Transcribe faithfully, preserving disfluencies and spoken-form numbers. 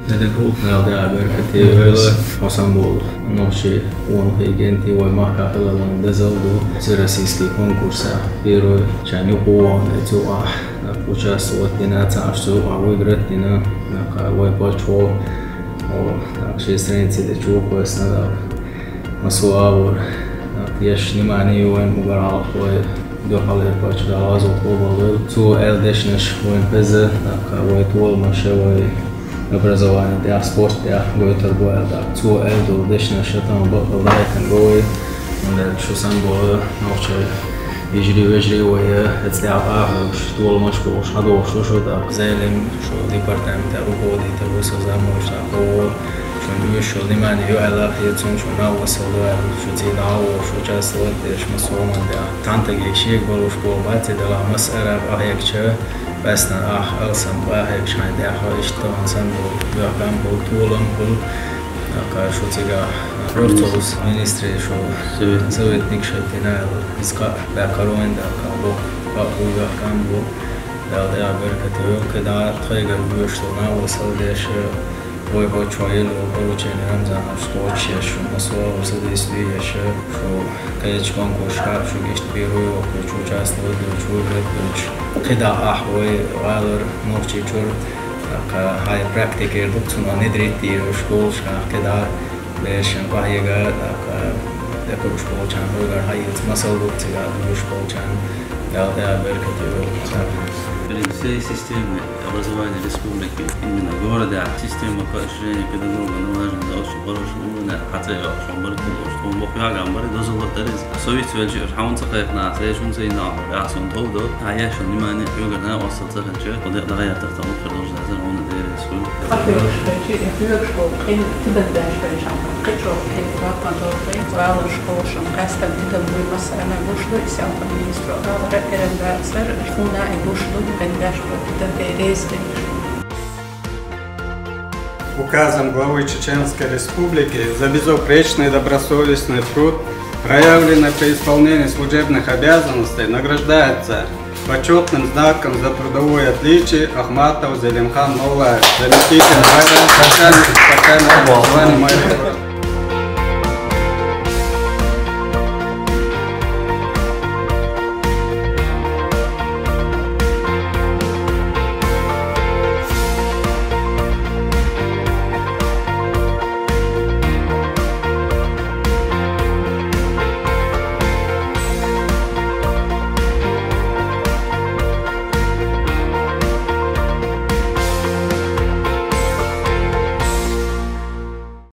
Дедегул, Дала беркате йойла, хӀасан болу нохчий къонахий генти вай махкахь хиларан дезал ду. Всероссийский конкурсехь первый чан юкъо вахана цу а участвовать дина, цхьаъ цу а выиграть дина, вай пачхьо, о, так, шен страници де чу кхоьссина, так. Масуавур, так, еш внимание вайн угар алхой, дуьхьал эр пачхьо Дала азу къобал вел. Цо аьлла дешнаш вайн хеза, так, вай толамаша, вай образование тӀехь, спорт тӀехь гойтур бу аьлла, так. Цо аьлла долу дешнаш тахана бакъдолу дайтина го вай. Амма шу санна болу нохчий йижарий, вежарий вай, эцу тӀехь а хьоьгуш, толамаш бохуш, хьадохуш ву шу, так. Зелим, шу департаментехь руководитель ву со замуш, так, ву. Шуна уьш йолу внимание ю аьлла, хьецун шуна васал ду аьлла, шу цигахь а волуш, участвовать деш, массо а хӀуманна тӀехь. Тантаге шега балуш болу баци дала, масса а къахьегча, къаьстина ахь алсам къахьегча хьайн тӀехь, иштта тахана санна болу, бехкам болу, толам болу, так, шу цигахь Рурцовс министре шу советник шайтина аьлла, иза кхаъ баьккхар вайн, так, боху, кхаъ бу бехкам бу, Дала тӀехь беркате йойла, кхидӀа тхайгара оьшуш долу васал деш, вай пачхьо елла поручение Рамзановс кхочушъеш, шуна массо а садийсалуш еш, шу кхечу конкурсехь шу иштта первый воккхуьйтуш, участвовать дуьйцуш, выиграть дуьйцуш. КхидӀа ахь вай гӀалара нохчийчуьра, так, хьайн практикера ду, цунах внедрить дийр ю школашкахь, кхидӀа берашна къахьега, так, тӀекхуьуш болчарна, хьоьгара хьаэца масал ду цигахь дуьйцуш болчарна, Дала тӀехь беркате йойла. Перед всей системой образования республики, именно города, система поощрения педагога налажена за очень хорошим уровнем, хьан цӀе йоккхуш, хьан барт луш, тхуна боху ягам бари, дозалла дариз. Со виц велча, уьш хьан ца кхайкхина, цаьршун ца йина, ахь суна тов до, хьан еш внимание, хьоьгара накъостал ца хилча, кху декъа дӀагӀертарх тхан луттар долуш дац, хьуна деррис хуьлу. Къахьоьгуш хилча, и хьоьгуш болу къин тидам беш хилча, кхин чӀогӀа къин ваккха долу къин, валар школашна къаьстина тидам буй, массарна гуш ду, и селхана министро алара, эрна дацар, хьуна и гуш ду, къин беш болу тидам бен реза хилча. Указом главы Чеченской Республики за безупречный добросовестный труд, проявленный при исполнении служебных обязанностей, награждается почётным знаком «За трудовое отличие» Ахматов Зелимхан Мавлаевич, заместитель мэра, начальник специального образования мэра.